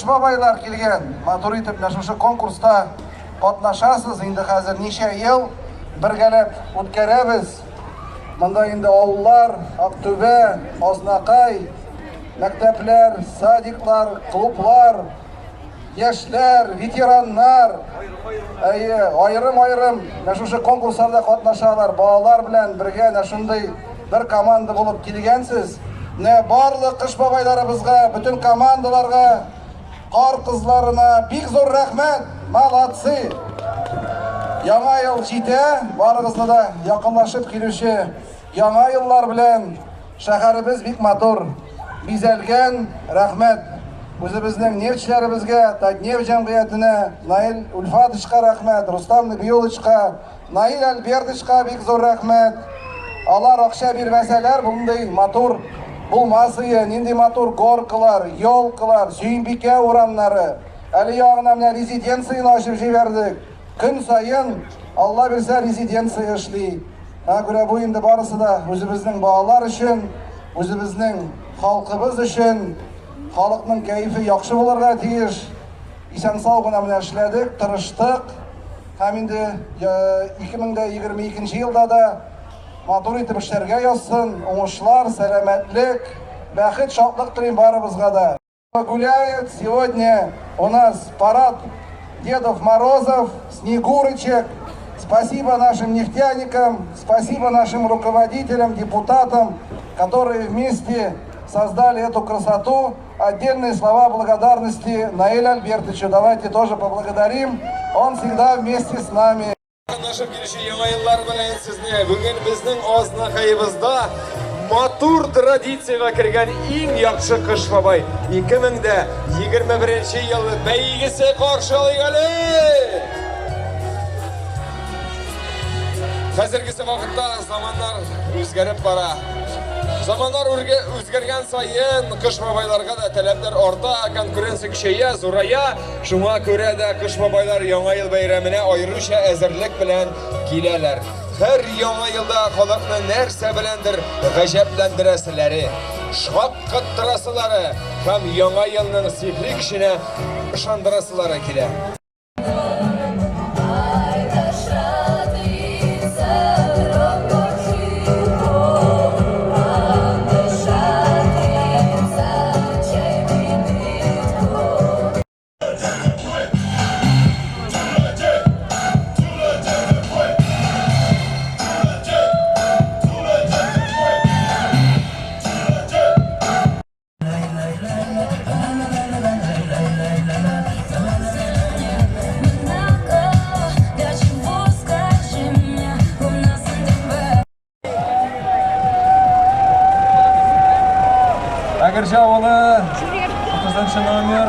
Кыш бабайлар килгән, матур итеп менә шушы конкурста катнашасыз. Инде хәзер ничә ел бергәләп үткәрәбез. Монда инде авыллар, Актүбә, Азнакай, мәктәпләр, садиклар, клублар, яшьләр, ветераннар, әйе, аерым-аерым менә шушы конкурсларда катнашалар. Балалар белән бергә менә шундый бер команда булып килгәнсез. Менә барлык Кыш бабайларыбызга, бөтен командаларга, кар кызларына бик зур рәхмәт! Молодцы! Яңа ел җитә, барыгызны да якынлашып килүче яңа еллар белән. Шәһәребез бик матур бизәлгән, рәхмәт үзебезнең нефтьчеләребезгә, Татнефть җәмгыятенә, Наил Ульфатовичка рәхмәт, Рустам Набиулловичка, Наил Альбертовичка бик зур рәхмәт. Алар акча бирмәсәләр, мондый матур булмас ие. Нинди матур горкалар, елкалар, Сөембикә урамнары. Әле яңа менә резиденцияне ачып җибәрдек. Көн саен, Алла бирсә, резиденция эшли. Аңа күрә бу инде барысы да үзебезнең балалар өчен, үзебезнең халкыбыз өчен. Халыкның кәефе яхшы булырга тиеш. Исән-сау гына менә эшләдек, тырыштык. Һәм инде 2022 елда да матур итеп эшләргә язсын. Уңышлар, сәламәтлек, бәхет, шатлык телим барыбызга да. Гуляют сегодня у нас парад Дедов Морозов, Снегурочек. Спасибо нашим нефтяникам, спасибо нашим руководителям, депутатам, которые вместе создали эту красоту. Отдельные слова благодарности Наилю Альбертовичу. Давайте тоже поблагодарим. Он всегда вместе с нами. Якынлашып килүче яңа еллар белән сезне! Бүген безнең Азнакаебызда матур традициягә кергән иң яхшы Кыш бабай 2021 ел бәйгесе каршы алыйк әле! Хәзергесе вакытта заманнар үзгәреп бара. Заманнар үзгәргән саен Кыш бабайларга да таләпләр арта, конкуренция көчәя, зурая. Шуңа күрә дә Кыш бабайлар Яңа ел бәйрәменә аеруча әзерлек белән киләләр. Һәр Яңа елда халыкны нәрсә беләндер гаҗәпләндерәселәре, шаккаттырасылары һәм Яңа елның сихри көченә ышандырасылары килә. Әгерҗе авылы, 30 номер.